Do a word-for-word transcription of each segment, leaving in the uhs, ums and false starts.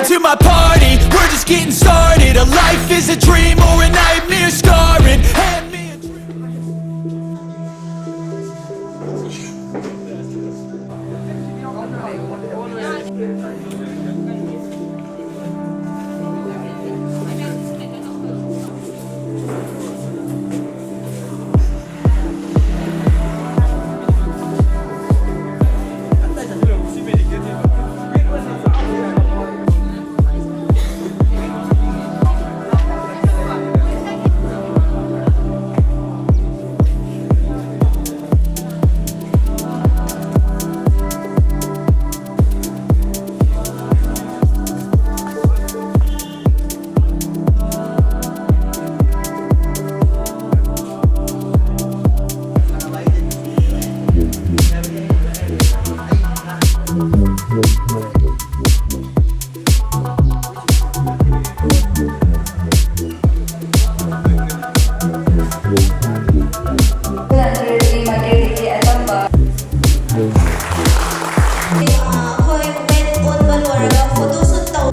To my party, we're just getting started. A life is a dream or a nightmare scarring. Hand me a drink. ꯃꯥꯏꯀꯩꯗꯒꯤ ꯑꯇꯝꯕ꯫ ꯑꯩꯈꯣꯏ weight ꯑꯣꯟꯕ ꯂꯣꯏꯔꯒ photo shoot ꯇꯧ꯫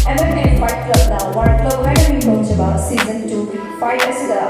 M M A fight ꯀ꯭ꯂꯕꯅ war club ꯍꯥꯏꯅ ꯃꯤꯡꯊꯣꯟꯖꯕ season two fight ꯑꯁꯤꯗ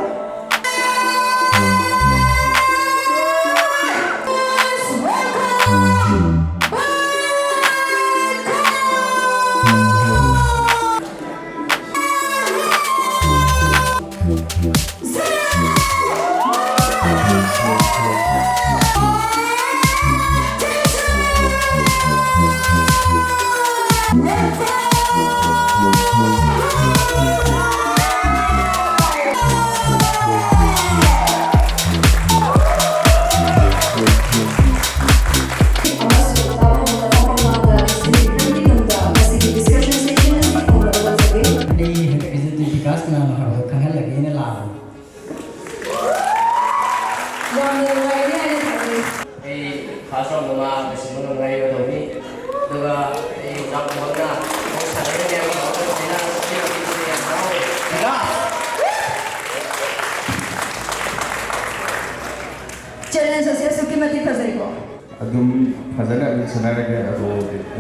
ꯁꯥꯟꯅꯔꯒꯦ꯫ ꯑꯗꯨ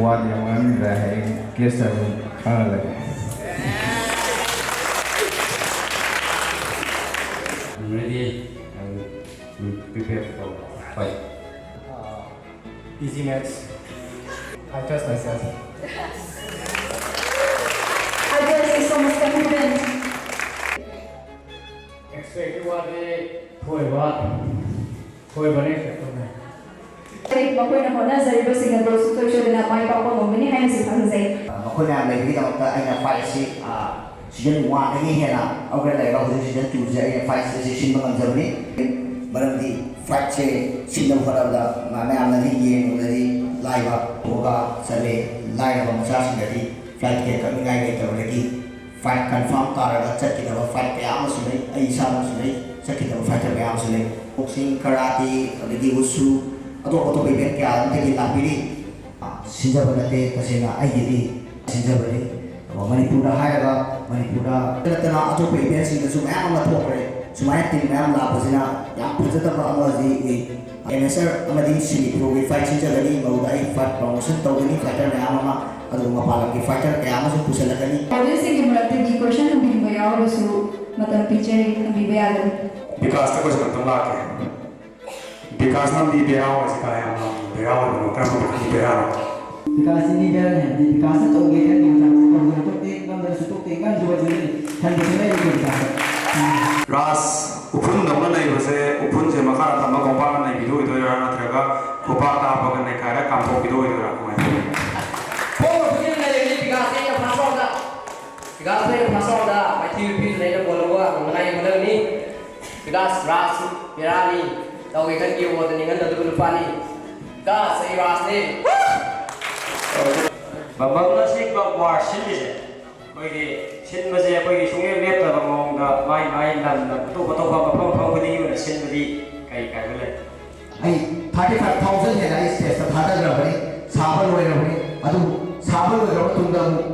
ꯋꯥꯗꯤ ꯌꯥꯝ ꯉꯥꯡꯅꯤꯡꯗ꯭ꯔꯦ, ꯍꯌꯦꯡ ꯀꯦꯁꯇ ꯑꯗꯨꯝ ꯈꯪꯍꯜꯂꯒꯦ꯫ I'm ready. I'm prepared for fight. Easy match. I trust myself. I just so much confident. Expect ꯋꯥꯗꯤ ꯊꯣꯏꯕ ꯊꯣꯏꯕꯅ expect ꯇꯧꯅꯩ꯫ ꯃꯈꯣꯏꯅ ꯍꯣꯠꯅꯖꯔꯤꯕꯁꯤꯡ ꯑꯗꯨ ꯁꯨꯡꯁꯣꯏ ꯁꯣꯏꯗꯅ ꯃꯥꯏ ꯄꯥꯛꯄ ꯉꯝꯒꯅꯤ ꯍꯥꯏꯅꯁꯨ ꯊꯥꯖꯖꯩ꯫ ꯃꯈꯣꯏ ꯃꯌꯥꯝ ꯂꯩꯕꯒꯤꯗꯃꯛꯇ ꯑꯩꯅ ꯐꯥꯏꯠ ꯑꯁꯤ ꯁꯤꯖꯟ ꯋꯥꯟꯗꯒꯤ ꯍꯦꯟꯅ ꯑꯞꯒ꯭ꯔꯦꯗ ꯂꯩꯔꯒ ꯍꯧꯖꯤꯛ ꯁꯤꯖꯟ ꯇꯨꯁꯦ ꯑꯩꯅ ꯐꯥꯏꯠ ꯑꯁꯤ ꯁꯤꯟꯕ ꯉꯝꯖꯕꯅꯤ꯫ ꯃꯔꯝꯗꯤ ꯐꯥꯏꯠꯁꯦ ꯁꯤꯟꯅꯕ ꯍꯣꯠꯅꯕꯗ ꯃꯌꯥꯝꯅꯗꯤ ꯌꯦꯡꯕꯗꯗꯤ ꯂꯥꯏꯕ ꯊꯣꯛꯑꯒ ꯆꯠꯂꯦ꯫ ꯂꯥꯏꯔꯕ ꯃꯆꯥꯁꯤꯡꯗꯗꯤ ꯐ꯭ꯂꯥꯏꯠ ꯇꯤꯀꯦꯠ ꯀꯛꯅꯤꯡꯉꯥꯏ ꯂꯩꯇꯕꯗꯒꯤ ꯐꯥꯏꯠ ꯀꯟꯐꯥꯔꯝ ꯇꯥꯔꯒ ꯆꯠꯈꯤꯗꯕ ꯐꯥꯏꯠ ꯀꯌꯥ ꯑꯃꯁꯨ ꯂꯩ꯫ ꯑꯩ ꯏꯁꯥꯃꯛꯁꯨ ꯂꯩ, ꯆꯠꯈꯤꯗꯕ ꯐꯥꯏꯇꯔ ꯃꯌꯥꯝ ꯑꯃꯁꯨ ꯂꯩ꯫ ꯕꯣꯛꯁꯤꯡ, ꯀꯔꯥꯇꯤ, ꯑꯗꯒꯤ ꯋꯨꯁꯨ, ꯑꯇꯣꯞ ꯑꯇꯣꯞꯄ ꯏꯚꯦꯟꯠ ꯀꯌꯥ ꯑꯗꯨꯗꯒꯤ ꯂꯥꯛꯄꯤꯔꯤ꯫ ꯁꯤꯟꯖꯕ ꯅꯠꯇꯦ, ꯇꯁꯦꯡꯅ ꯑꯩꯒꯤꯗꯤ ꯁꯤꯟꯖꯕꯅꯤ꯫ ꯑꯗꯨꯒ ꯃꯅꯤꯄꯨꯔꯗ ꯍꯥꯏꯔꯒ ꯃꯅꯤꯄꯨꯔꯗ ꯅꯠꯇꯅ ꯑꯇꯣꯞꯄ ꯏꯚꯦꯟꯠꯁꯤꯡꯗꯁꯨ ꯃꯌꯥꯝ ꯑꯃ ꯊꯣꯛꯈ꯭ꯔꯦ꯫ ꯁꯨꯃꯥꯏꯅ ꯇꯤꯝ ꯃꯌꯥꯝ ꯂꯥꯛꯄꯁꯤꯅ ꯌꯥꯝ ꯐꯖꯗꯕ ꯑꯃꯗꯤ ꯎꯏ꯫ ꯑꯦꯃꯦꯆꯔ ꯑꯃꯗꯤ ꯁꯤꯃꯤ ꯄ꯭ꯔꯣꯒꯤ ꯐꯥꯏꯠ ꯁꯤꯟꯖꯒꯅꯤ, ꯃꯗꯨꯗ ꯑꯩ ꯐꯥꯏꯠ ꯄ꯭ꯔꯣꯃꯣꯁꯟ ꯇꯧꯒꯅꯤ ꯐꯥꯏꯇꯔ ꯃꯌꯥꯝ ꯑꯃ, ꯑꯗꯨꯒ ꯃꯄꯥꯟ ꯂꯝꯒꯤ ꯐꯥꯏꯇꯔ ꯀꯌꯥ ꯑꯃꯁꯨ ꯄꯨꯁꯤꯜꯂꯛꯀꯅꯤ꯫ ꯑꯣꯗꯤꯌꯦꯟꯁꯁꯤꯡꯒꯤ ꯃꯔꯛꯇꯒꯤ ꯀꯣꯏꯁꯟ ꯍꯪꯕꯤꯅꯤꯡꯕ ꯌꯥꯎꯔꯒꯁꯨ ꯃꯇꯝ ꯄꯤꯖꯔꯤ, ꯍꯪꯕꯤꯕ ꯌꯥꯒꯅꯤ꯫ ꯕꯤꯀꯥꯁꯇ ꯀꯣꯏꯁꯟ ꯑꯝꯇꯪ ꯂꯥꯛꯀꯦ꯫ ꯕꯤꯀꯥꯁꯅ ꯂꯝꯕꯤ ꯕꯦꯔꯥ ꯑꯣꯏꯁꯦ ꯀꯥ ꯍꯦꯟꯅ ꯂꯝꯕꯤ ꯕꯦꯔꯥ ꯑꯣꯏꯕꯅꯣ? ꯀꯔꯝꯕ ꯃꯈꯜꯒꯤ ꯕꯦꯔꯥꯅꯣ? ꯕꯤꯀꯥꯁꯁꯤ ꯃꯤ ꯕꯦꯔꯥꯅꯤ ꯍꯥꯏꯕꯗꯤ ꯕꯤꯀꯥꯁꯅ ꯇꯧꯒꯦ ꯈꯟꯕ ꯃꯇꯝꯗ ꯇꯧꯗꯅ ꯇꯣꯛꯇꯦ, ꯉꯝꯗꯅꯁꯨ ꯇꯣꯛꯇꯦ, ꯉꯝꯗ꯭ꯔꯕꯁꯨ ꯂꯩ꯫ ꯈꯟꯕꯁꯨ ꯂꯩ ꯕꯤꯀꯥꯁꯇ꯫ ꯔꯥꯖ, ꯎꯐꯨꯟꯗꯧꯅ ꯅꯩꯕꯁꯦ ꯎꯐꯨꯟꯁꯦ ꯃꯈꯥꯗ ꯊꯝꯕ ꯈꯣꯡꯄꯥꯛꯅ ꯅꯩꯕꯤꯗꯣ ꯑꯣꯏꯗꯣꯏꯔꯥ, ꯅꯠꯇ꯭ꯔꯒ ꯈꯣꯡꯄꯥꯛꯇ ꯍꯥꯞꯄꯒ ꯅꯩꯈꯥꯏꯔ ꯀꯥꯝꯊꯣꯛꯄꯤꯗꯣ ꯑꯣꯏꯗꯣꯏꯔꯥ, ꯀꯃꯥꯏꯅ ꯇꯧꯋꯤ? ꯐꯣꯔ ꯐꯨꯗꯤꯡ ꯂꯩꯔꯅꯤ ꯕꯤꯀꯥꯁ ꯑꯩꯅ ꯐꯥꯔꯁ ꯔꯥꯎꯟꯗ꯫ ꯕꯤꯀꯥꯁ ꯑꯩꯅ ꯐꯥꯔꯁ ꯔꯥꯎꯟꯗ ꯃꯥꯏꯊꯤꯕ ꯄꯤꯗꯨꯅ ꯑꯩꯅ ꯕꯣꯜ ꯂꯧꯕ ꯉꯝꯅꯉꯥꯏꯒꯤ ꯍꯣꯠꯅꯒꯅꯤ꯫ ꯕꯤꯀꯥꯁ ꯔꯥꯖꯁꯨ ꯕꯦꯔꯥꯅꯤ꯫ ꯇꯧꯒꯦ ꯈꯟꯈꯤꯕ ꯄꯣꯠꯇ ꯅꯤꯡꯍꯟꯅꯗꯕ ꯅꯨꯄꯥꯅꯤ꯫ ꯕꯤꯀꯥꯁ ꯑꯩ ꯔꯥꯖꯅꯤ꯫ ꯕꯕꯜꯅ ꯁꯤꯒꯨꯝꯕ ꯋꯥꯔ ꯁꯤꯜꯂꯤꯁꯦ, ꯑꯩꯈꯣꯏꯒꯤ ꯁꯤꯟꯕꯁꯦ ꯑꯩꯈꯣꯏꯒꯤ ꯁꯨꯡꯂꯦꯞ ꯂꯦꯞꯇꯕ ꯃꯑꯣꯡꯗ ꯃꯥꯏ ꯃꯥꯏ ꯂꯝ ꯂꯝ ꯑꯇꯣꯞ ꯑꯇꯣꯞꯄ ꯃꯐꯝ ꯃꯐꯝ ꯈꯨꯗꯤꯡꯒꯤ ꯑꯣꯏꯅ ꯁꯤꯟꯕꯗꯤ ꯀꯔꯤ ꯀꯥꯏꯕ ꯂꯩ? ꯑꯩ ꯊꯥꯔꯇꯤ ꯐꯥꯏꯚ ꯊꯥꯎꯖꯟ ꯍꯦꯟꯅ ꯑꯩ ꯁ꯭ꯇꯦꯖꯇ ꯊꯥꯗꯈ꯭ꯔꯕꯅꯤ, ꯁꯥꯕ ꯂꯣꯏꯔꯕꯅꯤ꯫ ꯑꯗꯨꯕꯨ ꯁꯥꯕ ꯂꯣꯏꯈ꯭ꯔꯕ ꯃꯇꯨꯡꯗ ꯑꯃꯨꯛ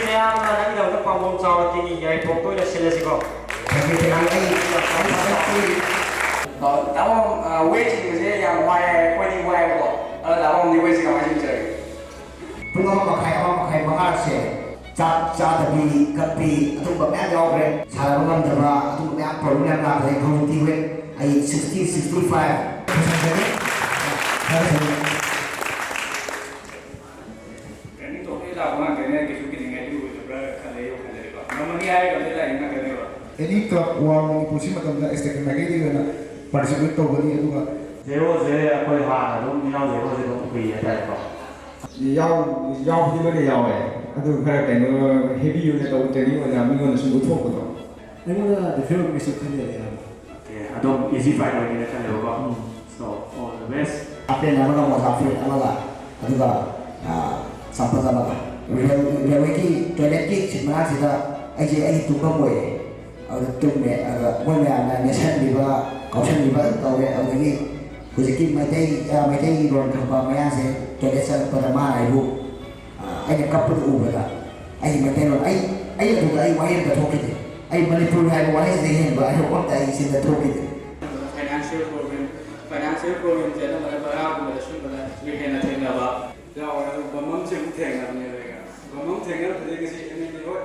ꯃꯌꯥꯝꯅ ꯅꯪꯒꯤꯗꯃꯛꯇ ꯄꯥꯝꯕꯣꯝ ꯆꯥꯎꯅ ꯇꯤꯡꯉꯤ, ꯌꯥꯏꯔꯤꯄꯣꯛꯇ ꯑꯣꯏꯅ ꯁꯤꯜꯂꯁꯤꯀꯣ꯫ Thank you, thank you. ꯑꯩ ꯌꯥꯝ ꯊꯥꯒꯠꯆꯔꯤ꯫ ꯇꯥꯃꯣ, ꯋꯦꯠ ꯆꯤꯡꯕꯁꯦ ꯌꯥꯝ ꯋꯥꯏ ꯍꯥꯏ, ꯑꯩꯈꯣꯏꯗꯤ ꯋꯥꯏꯕꯀꯣ꯫ ꯑꯗ ꯂꯥꯛꯄ ꯉꯝꯗꯦ, ꯑꯩꯈꯣꯏꯁꯦ ꯀꯃꯥꯏꯅ ꯇꯧꯖꯔꯒꯦ? ꯄꯨꯡ ꯑꯃ ꯃꯈꯥꯏ, ꯑꯃ ꯃꯈꯥꯏ ꯃꯉꯥꯁꯦ ꯆꯥꯛ ꯆꯥꯗꯕꯤ, ꯀꯞꯄꯤ, ꯑꯗꯨꯝꯕ ꯃꯌꯥꯝ ꯌꯥꯎꯈ꯭ꯔꯦ꯫ ꯁꯥꯟꯅꯕ ꯉꯝꯗꯕ, ꯑꯗꯨꯝꯕ ꯃꯌꯥꯝ problem ꯃꯌꯥꯝ ꯂꯥꯛꯄꯗꯒꯤ ꯍꯧꯖꯤꯛꯇꯤ weight ꯑꯩ sixty, sixty five ꯍꯟꯊꯔꯦ꯫ ꯈꯔ ꯐꯖꯅ Training ꯇꯧꯕ ꯂꯥꯛꯄ ꯉꯥꯛꯇꯅꯦ, ꯀꯩꯁꯨ ꯀꯤꯅꯤꯡꯉꯥꯏꯗꯤ ꯑꯣꯏꯗꯕ꯭ꯔꯥ ꯈꯜꯂꯦ, ꯑꯩ ꯋꯥꯈꯜꯗꯗꯤꯀꯣ꯫ ꯉꯝꯃꯅꯤ ꯍꯥꯏꯔꯒ ꯑꯗꯨꯝ ꯂꯥꯛꯏ ꯉꯥꯛꯇꯅꯦꯕ꯫ Any club World ꯃꯅꯤꯄꯨꯔ ꯁꯤ ꯃꯇꯝꯗ ꯑꯦꯁꯇꯦꯛꯀꯤ ꯃꯥꯏꯀꯩꯗꯒꯤ ꯑꯣꯏꯅ participate ꯇꯧꯒꯅꯤ, ꯑꯗꯨꯒ Zeroꯁꯦ ꯑꯩꯈꯣꯏ ꯍꯥꯟꯅ ꯑꯗꯨꯝ ꯏꯅꯥꯎ Zeroꯁꯦ ꯑꯗꯨꯝ ꯎꯏ ꯍꯥꯏꯇꯥꯔꯦꯀꯣ꯫ ꯌꯥꯎ-, ꯌꯥꯎꯕꯗꯤ ꯂꯣꯏꯅ ꯌꯥꯎꯋꯦ꯫ ꯑꯗꯨ ꯈꯔ ꯀꯩꯅꯣ heavy ꯑꯣꯏꯅ ꯇꯧꯕ training ꯑꯣꯏꯅ ꯃꯤꯉꯣꯟꯗ ꯁꯨꯝ ꯎꯠꯊꯣꯛꯄꯗꯣ꯫ ꯑꯩꯉꯣꯟꯗ different ꯑꯣꯏꯕ ꯀꯩꯁꯨ ꯈꯟꯗꯦ ꯑꯌꯥꯝꯕ꯫ Okay, ꯑꯗꯨꯝ easy fight ꯑꯣꯏꯒꯦꯅ ꯈꯜꯂꯦꯕꯀꯣ꯫ Um. So, all the best. Half pant ꯑꯃꯒ ꯃꯣꯖꯥ ꯐꯨꯔꯤꯠ ꯑꯃꯒ, ꯑꯗꯨꯒ, ꯑꯥ, ꯆꯝꯄꯜ ꯑꯃꯒ꯫ Rail-, railwayꯒꯤ toiletꯀꯤ seat ꯃꯅꯥꯛꯁꯤꯗ ꯑꯩꯁꯦ ꯑꯩꯒꯤ ꯇꯨꯝꯐꯝ ꯑꯣꯏꯔꯦ꯫ ꯑꯗꯨꯗ ꯇꯨꯝꯃꯦ꯫ ꯑꯗꯨꯒ ꯃꯣꯏ ꯃꯌꯥꯝꯅ ꯅꯦꯠꯁꯟꯕꯤꯕ, ꯀꯥꯎꯁꯟꯕꯤꯕ ꯑꯗꯨꯝ ꯇꯧꯔꯦ꯫ ꯑꯗꯨꯗꯒꯤ ꯍꯧꯖꯤꯛꯀꯤ ꯃꯩꯇꯩ, ꯑ, ꯃꯩꯇꯩꯒꯤ ꯂꯣꯟ ꯈꯪꯕ ꯃꯌꯥꯡꯁꯦ toilet ꯆꯪꯉꯛꯄꯗ ꯃꯥꯅ ꯑꯩꯕꯨ, ꯑ, ꯑꯩꯅ ꯀꯞꯄꯗꯨ ꯎꯕꯗ ꯑꯩꯒꯤ ꯃꯩꯇꯩꯂꯣꯟ, ꯑꯩ, ꯑꯩ ꯑꯗꯨꯗ ꯑꯩ ꯋꯥꯍꯩ ꯑꯝꯇ ꯊꯣꯛꯈꯤꯗꯦ꯫ ꯑꯩ ꯃꯅꯤꯄꯨꯔ ꯍꯥꯏꯕ ꯋꯥꯍꯩꯁꯤꯗꯒꯤ ꯍꯦꯟꯕ ꯑꯍꯩꯕ ꯑꯝꯇ ꯑꯩ ꯆꯤꯟꯗ ꯊꯣꯛꯈꯤꯗꯦ꯫ Financial problem, financial problemꯁꯦ ꯑꯅꯝꯕꯅ ꯚꯔꯥꯒꯨꯝꯕꯗ ꯁꯨꯝꯕꯗ ꯍꯦꯟꯅ ꯊꯦꯡꯅꯕ ꯌꯥꯎꯋꯦ꯫ ꯑꯗꯨ ꯕꯝ ꯑꯃꯁꯨ ꯑꯃꯨꯛ ꯊꯦꯡꯅꯕꯅꯦ꯫ ꯑꯗꯨꯒ ꯕꯝ ꯑꯃ ꯊꯦꯡꯅꯔꯛꯄꯗꯒꯤ ꯉꯁꯤ ꯑꯦꯝ ꯑꯦꯜ ꯑꯦ ꯍꯣꯏ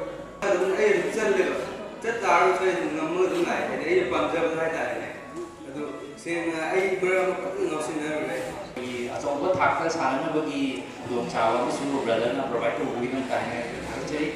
ꯑꯗꯨꯝ ꯑꯩ ꯑꯗꯨꯝ ꯆꯠꯂꯦꯕ꯫ ꯆꯠ ꯇꯥꯔꯒꯁꯨ ꯑꯩ ꯑꯗꯨꯝ ꯉꯝꯃꯒ ꯑꯗꯨꯝ ꯂꯥꯛꯑꯦ꯫ ꯍꯥꯏꯗꯤ ꯑꯩꯅ ꯄꯥꯝꯖꯕꯗꯣ ꯍꯥꯏꯇꯥꯔꯦꯅꯦ꯫ ꯑꯗꯨ ꯁꯦꯡꯅ ꯑꯩ ꯃꯔꯛ ꯑꯃ ꯐꯖꯅ ꯉꯥꯎꯁꯤꯟꯅꯔꯨꯔꯦ꯫ ꯑꯩꯈꯣꯏꯒꯤ ꯑꯆꯧꯕ ꯊꯥꯛꯇ ꯁꯥꯟꯅꯅꯕꯒꯤ ꯈꯨꯗꯣꯡꯆꯥꯕ ꯑꯃꯁꯨ brotherꯅ provide ꯇꯧꯕꯒꯤꯗꯃꯛꯇ ꯍꯥꯏꯅ ꯊꯥꯒꯠꯆꯔꯤ꯫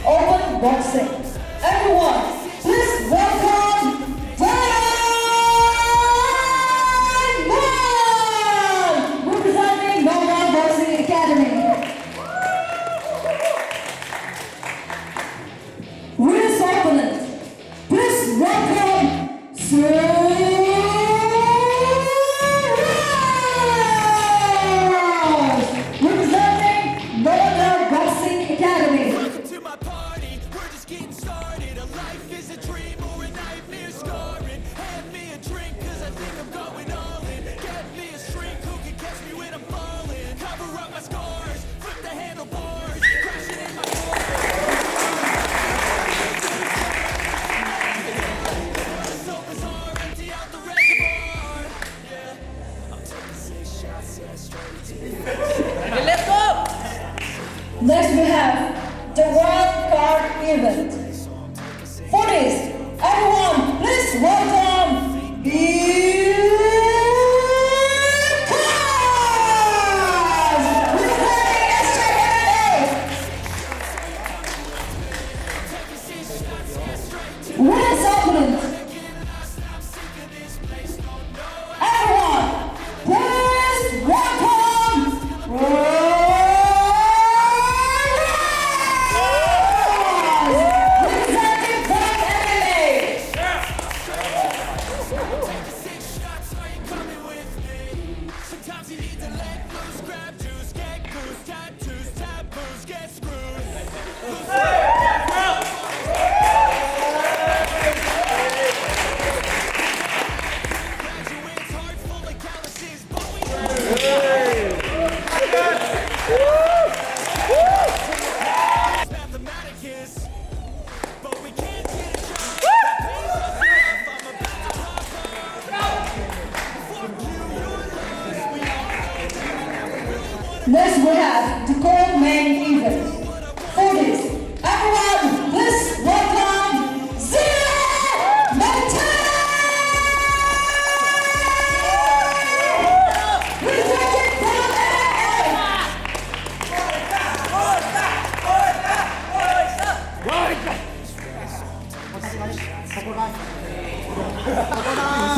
Open boxing. Everyone, please welcome Diamond, representing Nonga Boxing Academy.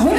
Um,